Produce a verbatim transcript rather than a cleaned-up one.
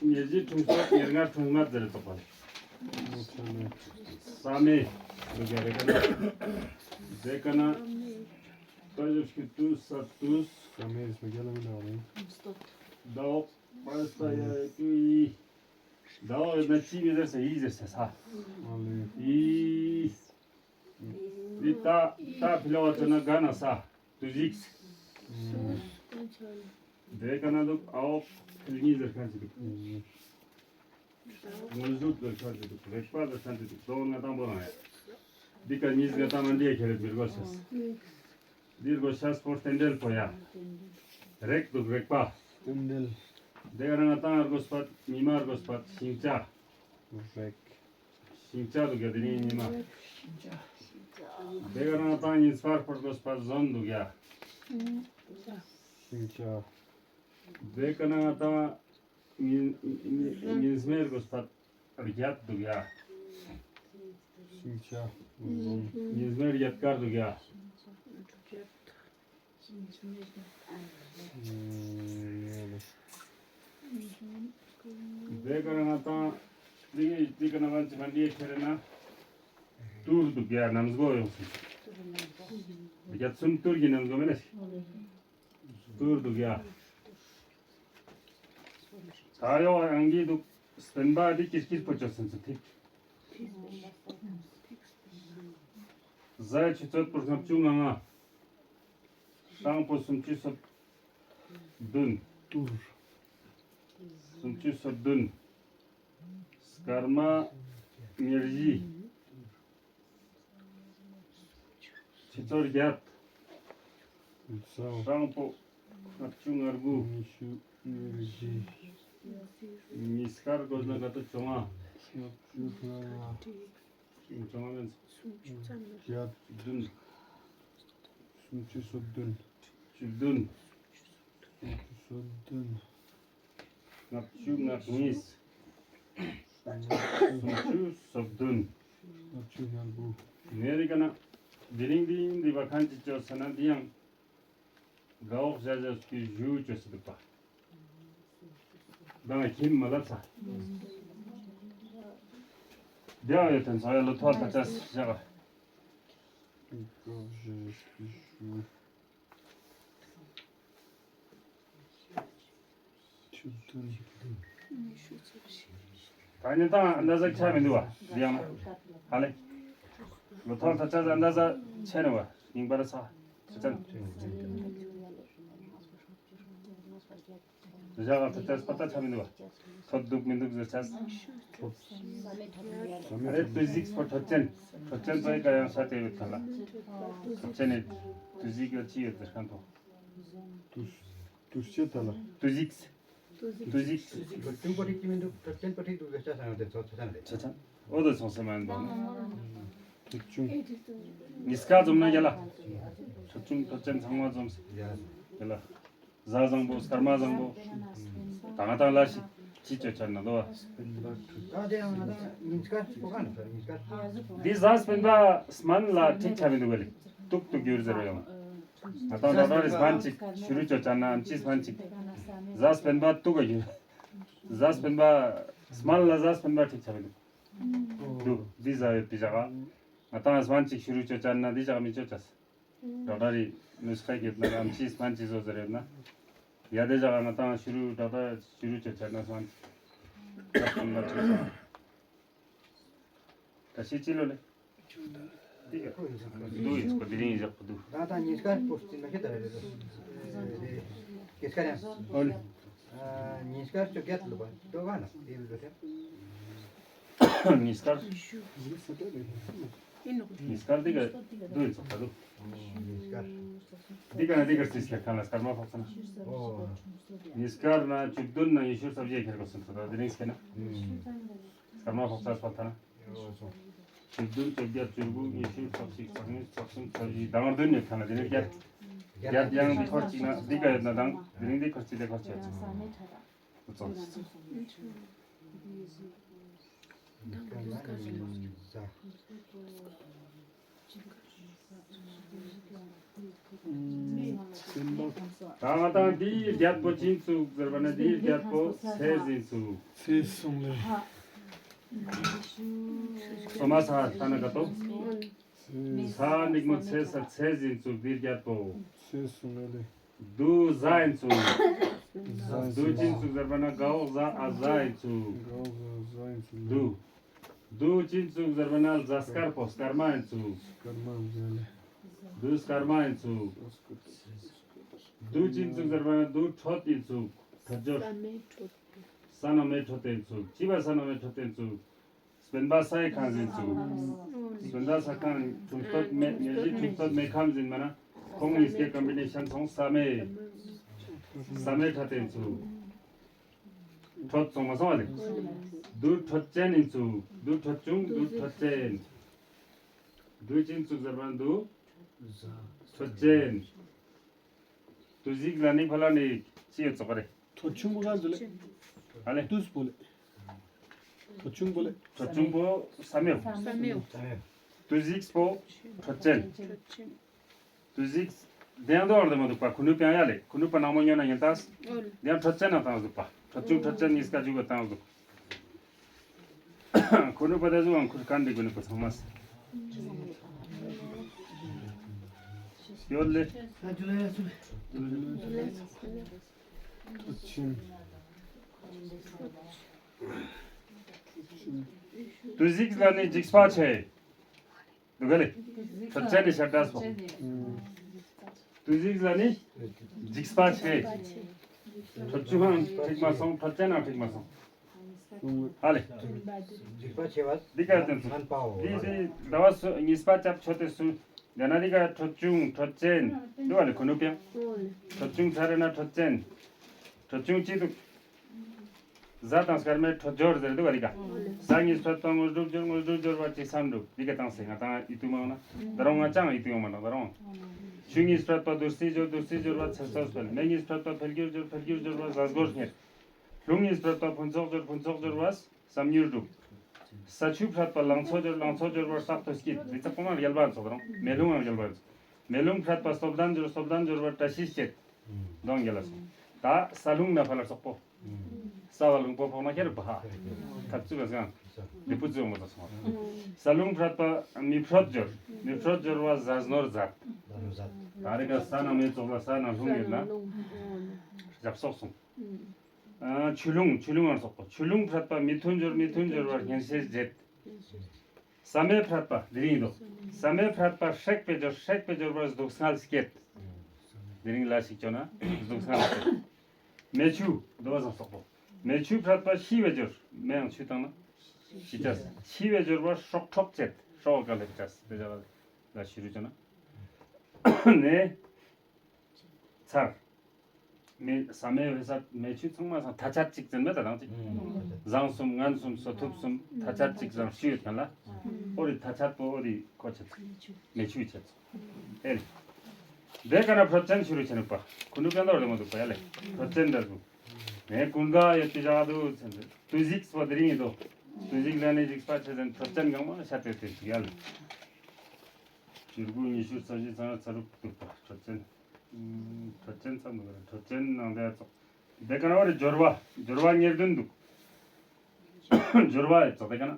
ཉེར་བཞི་འཁྲུངས་སོ་ཉེར་ལྔ་འཁྲུངས་མ་ཟེར་ཏོག་པ་ལེ། བསམ་མེད་འདུག་ཡ་རེ་ཀ་ན། དེ་ཀ་ན་ཏ་ཞབས་ཀྱུ་ཏུ་ས་ཏུས། བསམ་མེད་སུ་རྒྱ་ལ་མི་འདུག་ནི། ཟླ་འོག་པ་ས་ཡ་ཏུ་ཡི། ཟླ་འོག་ཡོད་ན་ཅི་མི་ཟེར་ས་ཡི་ཟེར་ས་ས། ཨ་ལེ། ཡི། འདི་ཏ་ཏ་ཕི་ལ་བ་ཙ་ན་ག་ན་ས། ཏུ་ཟིགས། དེ་ཀ་ན་འདུག་འོག་ཕི་ལ་ཉི་ཟེར་ཁན་ཅིག་འདུག་དངོས་གྲུབ་ཟེར་ཁན་ཅིག་འདུག་རེག་པ་ཟེར་ཁན་ཅིག་འདུག་དོ་ང་དང་པོ་རང་ཡ། འདི་ཀ་ཉིས་ཀ་དང་ང་འདི་ཡ་ཁྱེར་མི་དགོས་ཤེས། འདི་དགོས་ཤེས་པོ་རྟེན་འབྲེལ་པོ་ཡ། རེག་འདུག་རེག་པ། རྟེན་འབྲེལ། དེ་ཀ་ན་ང་དང་དགོས་པ་ཉི་མ་དགོས་པ་ཤིང་བྱ། རེག་ཤིང་བྱ་འདུག་ཡ་དེ་ནི་ཉི་མ། དེ་ཀ་ན་ང་དང་ཉིན་སྤར་པར་དགོས་པ་ཟོན་འདུག་ཡ། ཤིང་བྱ། དེ་ཀ་ན་ང་དང་ཉིན་ཉིན་ཉིན་སྨེ་དགོས་པ་རྒྱད་འདུག་ཡ། ཤིང་བྱ། ཉིན་སྨེ་རྒྱད་དཀར་འདུག་ཡ། དེ་ཀ་ན་ང་དང་དེ་དེ་ཀ་ན་བན་ཅི་བན་དེ་ཁྱེར་ན་ཏུར་འདུག་ཡ་གནམ་སྒོ་ཡོང་སྲིད། རྒྱ་གསུམ་ཏུར་གྱི་གནམ་སྒོ་མེད་ན་ཞིག་ཏུར་འདུག་ཡ། ད་ཡོ་ཨང་གི་འདུག་སྤེན་པ་འདི་ཀིར་ཀིར་པོ་ཅོ་སེམས་སུ་ཐིག་ཟའི་ཆུ་ཚོད་པོ་ལྔ་བཅུ་ང་ལྔ། སྲང་པོ་སུམ་ཅུ་སོ་བདུན། ཏུར། སུམ་ཅུ་སོ་བདུན། སྐར་མ་ཉེར་བཞི། ཆུ་ཚོད་བརྒྱད། སྲང་པོ་ལྔ་བཅུ་ང་དགུ། ཉི་ཤུ་ཉེར་བཞི། ཉིས་སྐར་དགོས་ན་ག་ཏོ་བཅོ་ལྔ། ལྔ་བཅུ་ང་ལྔ། བཅོ་ལྔ་མེན། བརྒྱད། བདུན། སུམ་ཅུ་སོ་བདུན། བཅུ་བདུན། སུམ་ཅུ་སོ་བདུན། ལྔ་བཅུ་ང་གཉིས། སུམ་ཅུ་སོ་བདུན། ལྔ་བཅུ་ང་དགུ། ནེ་རི་ཀ་ན་དེ་རིང་འདི་འདི་བ་ཁན་ཅི་ཅོ་ས་ན་འདི་ཡང་ག་འོག་ཞ་ཞ་སྐྱུ་ཞུ་ཅོ་སི་འདུག་པ། དང་ཁྱིམ་མ་ལབ་ས། དེ་ཡང་ཡོད་དོན་ཚོ་ཡ་ལོ་ཐོ་ལ་ཐ་ཆ་ཞག་ག་འོག་ཞ་ཞ་སྐྱུ་ཞུ། ད་ནི་ད་ཨན་དཱ་ཟ་ཆ་མི་འདུག་བ། དེ་ཡང་ཧ་ལེ། ལོ་ཐོག་ད་ཆ་ཨན་དཱ་ཟ་ཆེ་ནི་བ། ཉིང་པ་ར་ས། ཆ་ཆ་ནི། ཞག་ག་ཐ་ཆ་སྤ་ཏ་ཆ་མི་འདུག་བ། ཐོབ་འདུག་མི་འདུག་ཟེར་ཆ། ཨ་རེ་ཏུ་ཟིགས་པོ་ཐོབ་ཅན། ཐོབ་ཅན་པའི་ཀ་ཡང་ས་ཏེ་ཡོད་ཁ་ལ། ཐོབ་ཅན་ནི་ཏུ་ཟིགས་ཡོད་ཅི་ཡོད་ཟེར་ཁན་ཐོ། ཏུ་ཏུ་ཅེ་ཏ་ལ། ཏུ་ཟིགས། ཏུ་ཟིགས། ཏུ་ཟིགས། ཏུ་པོ་ཏིག་ཏི་མི་འདུག་ཐོབ་ཅན་པོ་ཏིག་འདུག་ཟེར་ཆ་ས་ཡང་ཏེ་ཚོ་ཆ་ཆ་ནི་རེད། ཆ་ཆ། འོ་དོ་སོང་སེ་མ་ཡིན་པ། ཐོབ་ཆུང་། ཉིས་ཀ་འཛོམས་ན་ཡ་ལ། ཐོབ་ཆུང་ཐོབ་ཅན་ཚང་མ་འཛོམས་སེ། ཡ་ལ། གཟའ་བཟང་པོ་སྐར་མ་བཟང་པོ། ད་ང་དང་ལ་ཞིག་ཅི་ཅོ་ཆ་ན་ལོ། ད་དེ་ཡང་ང་དང་ཉིས་ཀ་ཅིག་པོ་ག་ན་ས་ཉིས་ཀ། འདི་གཟའ་སྤེན་པ་སྨན་ལ་ཁྲིག་ཆ་མི་འདུག་ག་ལེ། ཏུག་ཏུག་གྱུར་ཟེར་བ་ཡང་། ང་དང་ད་རེས་སྨན་ཅིག་ཞུ་རུ་ཅོ་ཆ་ན་ཨམ་ཆི་སྨན་ཅིག་གཟའ་སྤེན་པ་ཏུག་ག་གྱུར། གཟའ་སྤེན་པ་སྨན་ལ་གཟའ་སྤེན་པ་ཁྲིག་ཆ་མི་འདུག་འདུག་འདི་གཟའ་ཡོད་པི་ཞག་ག་ང་དང་སྨན་ཅིག་ཞུ་རུ་ཅོ་ཆ་ན་འདི་ཞག་མི་ཅོ་ཆ་ས། ཌོག་ཊར་རི་ནུས་ཁ་གྱུར་ན་ཨམ་ཆི་སྨན་ཅིག་བཟོ་ཟེར་ཡོད་ན། ཡ་དེ་ཞག་ག་ང་དང་ཞུ་རུ་ཌོག་ཊར་ཞུ་རུ་ཅོ་ཆ་ན་སྨན་ཅིག་ད་ཤི་ཅི་ལོ་ལེ། འདི་ཡ། འདུག་ཡིན་ཙོག་འདི་རིང་ཡིན་ཙོག་འདུག་ད་ད་ཉིས་ཀ་པོ་སྟེ་ན་ཁྱེད་ད་རེ་རེ་རེ། ཉིས་ཀ་ཡང་། ཨོ་ལེ། ཉིས་ཀ་ཅོ་གྱད་ལོ་པ་ཏོ་ག་ན་དེ་བི་ཟོ་ཏེ། ཉིས་ཀ། ཉིས་ཀ་འདི་ག་འདུག་ཡིན་ཙོག་ད་འདུག་ཉིས་ཀ། འདི་ག་ན་འདི་ག་སིས་ཁྱེར་ཁན་ལ་སྐར་མ་ཕོག་ས་ན། ཨོ། ཉིས་ཀ་ན་བཅུ་བདུན་ན་ཉི་ཤུ་རྩ་བརྒྱད་ཁྱེར་དགོས་སོང་ད་དེ་རིང་སྐྱེ་ན། སྐར་མ་ཕོག་ས་སོང་ད་ན། བཅུ་བདུན་བཅོ་བརྒྱད་བཅུ་དགུ་ཉི་ཤུ་རྩ་གཅིག་རྩ་གཉིས་རྩ་གསུམ་རྩ་བཞི་ཟླ་བ་བདུན་ཡོད་ཁན་ལ་དེ་ནས་བརྒྱད། བརྒྱད་ཡང་འདི་ཁོར་ཅིག་ན་འདི་ག་ཡོད་ན་དང་དེ་རིང་འདི་ཁོར་ཅིག་དེ་ཁོར་ཅིག་ཡོད་ཙང་། ཨུམ། སེམས་པ། ད་ང་དང་འདིའི་རྒྱལ་པོ་ཅི་ཨིན་ཚུགས་ཟེར་བ་ན་འདིའི་རྒྱལ་པོ་ཚེ་ཨིན་ཚུགས། ཚེ་སོང་ལེ། སོ་མ་ས་ལྟ་ན་ག་ཏོ། ཚེ། ས་འགྲིག་མོ་ཚེ་ས་ཚེ་ཨིན་ཚུགས་འདིའི་རྒྱལ་པོ། ཚེ་སོང་ལེ། དུ་ཟ་ཨིན་ཚུགས། ཟ་ཨིན་ཚུགས། དུ་ཅི་ཨིན་ཚུགས་ཟེར་བ་ན་གའོ་ཟ་ཨ་ཟ་ཨིན་ཚུགས། གའོ་ཟ་ཨ་ཟ་ཨིན་ཚུགས། དུ། དུ་ཅི་ཨིན་ཚུགས་ཟེར་བ་ན་ཟ་དཀར་པོ་སྐར་མ་ཨིན་ཚུགས། སྐར་མ་ཨིན་ཚུགས་ལེ། དུ་སྐར་མ་ཨིན་ཚུགས། དུ་ཅི་ཨིན་ཚུགས་ཟེར་བ་ན་དུ་འཕྲོད་ཨིན་ཚུགས། འཕྲོད་འཇོར། ས་ན་མེ་འཕྲོད་ཨིན་ཚུགས། ཅི་བ་ས་ན་མེ་འཕྲོད་ཨིན་ཚུགས། སྤེན་པ་སའི་ཁང་ཨིན་ཚུགས། སྤེན་པ་ས་ཁང་ཁྲུམས་སྟོད་མེ་ཉེ་ཞི་ཁྲུམས་སྟོད་མེ་ཁང་ཨིན་མ་ན་ཁོང་ཉིས་ཀའི་ཀམ་བི་ནེ་ཤན་སོང་ས་མེ། ས་མེ་འཕྲོད་ཨིན་ཚུགས། འཕྲོད་སོང་མ་སོང་བ་ལེ། དུ་འཕྲོད་ཅན་ཨིན་ཚུགས། དུ་འཕྲོད་ཆུང་། དུ་འཕྲོད་ཅན། དུ་ཅི་ཨིན་ཚུགས་ཟེར་བ་ན་དུ་འཕྲོད་ཅན། དུ་ཟིགས་ལ་ནི་ཕ་ལ་ནི་ཅི་ཡོད་ཙོག་པ་རེ། ཐོ་ཆུང་པོ་ག་ཟུ་ལེ། ཨ་ལེ། ཏུས་པོ་ལེ། ཐོ་ཆུང་པོ་ལེ། ཐོ་ཆུང་པོ་ས་མེའོ། ས་མེའོ། དུ་ཟིགས་པོ་འཕྲོད་ཅན། དུ་ཟིགས་དེ་ཡང་དོ་བར་དེ་མོ་འདུག་པ། ཁུ་ནུ་པའང་ཡ་ལེ། ཁུ་ནུ་པ་ནང་མོ་ཉོ་ན་ཡིན་ཏ། དེ་ཡང་འཕྲོད་ཅན་ན་བཏང་འདུག་པ། འཕྲོད་ཆུང་འཕྲོད་ཅན་ཉིས་ཀ་འཇུག་ག་བཏང་འདུག། ཁོ་ནུ་པ་དེ་ཟུག་ཨང་ཁུར་ཀན་དེ་གུ་ནུ་པ་ཚང་མ་སེ། ཡོད་ལེ། དུ་ཟིགས་ལ་ནི་འཇིགས་པ་ཆེ། འདུག་ག་ལེ། འཕྲོད་ཅན་ནི་ཤར་དྲགས་པོ། དུ་ཟིགས་ལ་ནི་འཇིགས་པ་ཆེ། འཕྲོད་ཆུང་ཡང་འགྲིག་མ་སོང་། འཕྲོད་ཅན་ཡང་འགྲིག་མ་སོང་། ཧ་ལེ། འཇིགས་པ་ཆེ་བ། འདི་ག་དེ་ཚོ། ངན་པའོ། འདི་འདི་ཟླ་བ་སུ་ཉིས་པ་ཅབ་ཆོད་དེ་སུ། ཡང་ན་འདི་ག་འཕྲོད་ཆུང་འཕྲོད་ཅན། འདུག་ག་ལེ་ཁོ་ནུ་པའང་། འཕྲོད་ཆུང་ཚར་རེ་ན་འཕྲོད་ཅན། འཕྲོད་ཆུང་ཅི་འདུག། ཟ་དང་སྐར་མའི་འཕྲོད་སྦྱོར་ཟེར་འདུག་ག་འདི་ག། ཟ་གཉིས་འཕྲོད་པ་དངོས་གྲུབ་སྦྱོར། དངོས་གྲུབ་སྦྱོར་བ་ཅི་བསམ་འགྲུབ། འདི་ག་བཏང་སེ་ང་དང་ཡིད་དུ་མ་འོང་ན། ད་རུང་ང་ཅང་ཡིད་དུ་ཡོང་མ་ན་ད་རུང་། ཆུ་གཉིས་འཕྲོད་པ་བདུད་རྩི་སྦྱོར། བདུད་རྩི་སྦྱོར་བ་ཚེ་སྲོག་སྤེལ། མེ་གཉིས་འཕྲོད་པ་འཕེལ་འགྱུར་སྦྱོར། འཕེལ་འགྱུར་སྦྱོར་བ་གཟའ་སྒོར་གཉེར། རླུང་གཉིས་འཕྲོད་པ་ཕུན་ཚོགས་སྦྱོར། ཕུན་ཚོགས་སྦྱོར་བ་བསམ་མྱུར་འགྲུབ། ས་ཆུ་འཕྲོད་པ་ལང་ཚོ་སྦྱོར། ལང་ཚོ་སྦྱོར་བ་རྟག་ཏུ་སྐྱིད། འདི་ཚོ་གོ་མ་རྒྱལ་བ་ཚོགས་རང་མེ་རླུང་ཡང་རྒྱལ་བ་ཚོགས། མེ་རླུང་འཕྲོད་པ་སྟོབས་ལྡན་སྦྱོར། སྟོབས་ལྡན་སྦྱོར་བ་བཀྲ་ཤིས་སྐྱེད། གདོང་རྒྱལ་ལ་སོང་། ད་ས་རླུང་ན་ཕ་ལ་སོག་པོ། ས་བ་རླུང་པོ་ཕོག་ན་ཁྱེར་བ་ཧ། ཐབས་ཚུལ་ག་སང་། འདི་པུ་ཙུ་མོ་ཚོགས་སོང་། ས་རླུང་འཕྲོད་པ་མི་འཕྲོད་སྦྱོར། མི་འཕྲོད་སྦྱོར་བ་གཟའ་ནོར་མཛད། ད་རེ་ག་ས་ན་མེ་ཚོགས་ལ་ས་ན་རླུང་ཡོད་ན། ཞབས་སོགས་སོང་། ཨ་ཆུ་རླུང་། ཆུ་རླུང་ཡང་སོག་པོ། ཆུ་རླུང་འཕྲོད་པ་མི་མཐུན་སྦྱོར། མི་མཐུན་སྦྱོར་བར་སྙན་ཤལ་བརྗེད། ས་མེ་འཕྲོད་པ་དེ་རིང་འདུག། ས་མེ་འཕྲོད་པ་སྲེག་པའི་སྦྱོར། སྲེག་པའི་སྦྱོར་བ་སྡུག་བསྔལ་སྐྱེད། དེ་རིང་ལ་ཞིག་ཅོ་ན་སྡུག་བསྔལ་སྐྱེད། མེ་ཆུ་འདུག་པ་སང་སོག་པོ། མེ་ཆུ་འཕྲོད་པ་ཤི་བའི་སྦྱོར། མེ་ཡང་ཆུ་བཏང་ན་ཤི་ཅེས། ཤི་བའི་སྦྱོར་བ་སྲོག་འཕྲོག་བྱེད། སྲོག་ག་ལེབ་ཅེས་དེ་ལ་ཤི་རུ་ཅོ་ན། ནེ་ཚར། མེ་ས་མེ་འོད་ས་མེ་ཆུ་ཚང་མ་སང་ཐ་ཆད་ཅིག་ཙམ་མེད་ད་དང་ཅིག། ཟངས་གསུམ་སྔན་གསུམ་སོ་ཐུབ་གསུམ་ཐ་ཆད་ཅིག་ཟང་ཤི་ཡོད་ཁན་ལ། ཨོ་རི་ཐ་ཆད་པོ་ཨོ་རི་ཁོ་ཆད། མེ་ཆུ་ཆད། ཨེ་ལེ། དེ་ཀ་ན་འཕྲོད་ཅན་ཤི་རུ་ཆེན་པ། ཁུ་ནུ་ཀན་དོར་དེ་མོ་འདུག་པ་ཡ་ལེ། འཕྲོད་ཅན་འདྲ་འདུག། ནེ་ཀུན་དགའ་ཡོད་པའི་ཞག་འདུག་ཚེ་འདུག། དུ་ཟིགས་པོ་དེ་རིང་ཡིན་དོ། དུ་ཟིགས་ལ་ནི་ཟིགས་པ་ཆེ་ཟན་འཕྲོད་ཅན་གང་མ་ཤ་དེ་དེ་ཡ་ལེ། ཕྱི་རྒོད་ཉི་ཤུ་རྩ་བཞི་ཚང་ཚ་རུག་འདུག་པ་འཕྲོད་ཅན། ཨུམ། འཕྲོད་ཅན་ཚང་མ་འཕྲོད་ཅན་ནང་དེ་ཙོག། དེ་ཀ་ན་བ་རེ་སྦྱོར་བ། སྦྱོར་བ་ཉེར་བདུན་འདུག། སྦྱོར་བ་ཡོད་ཙོག་དེ་ཀ་ན།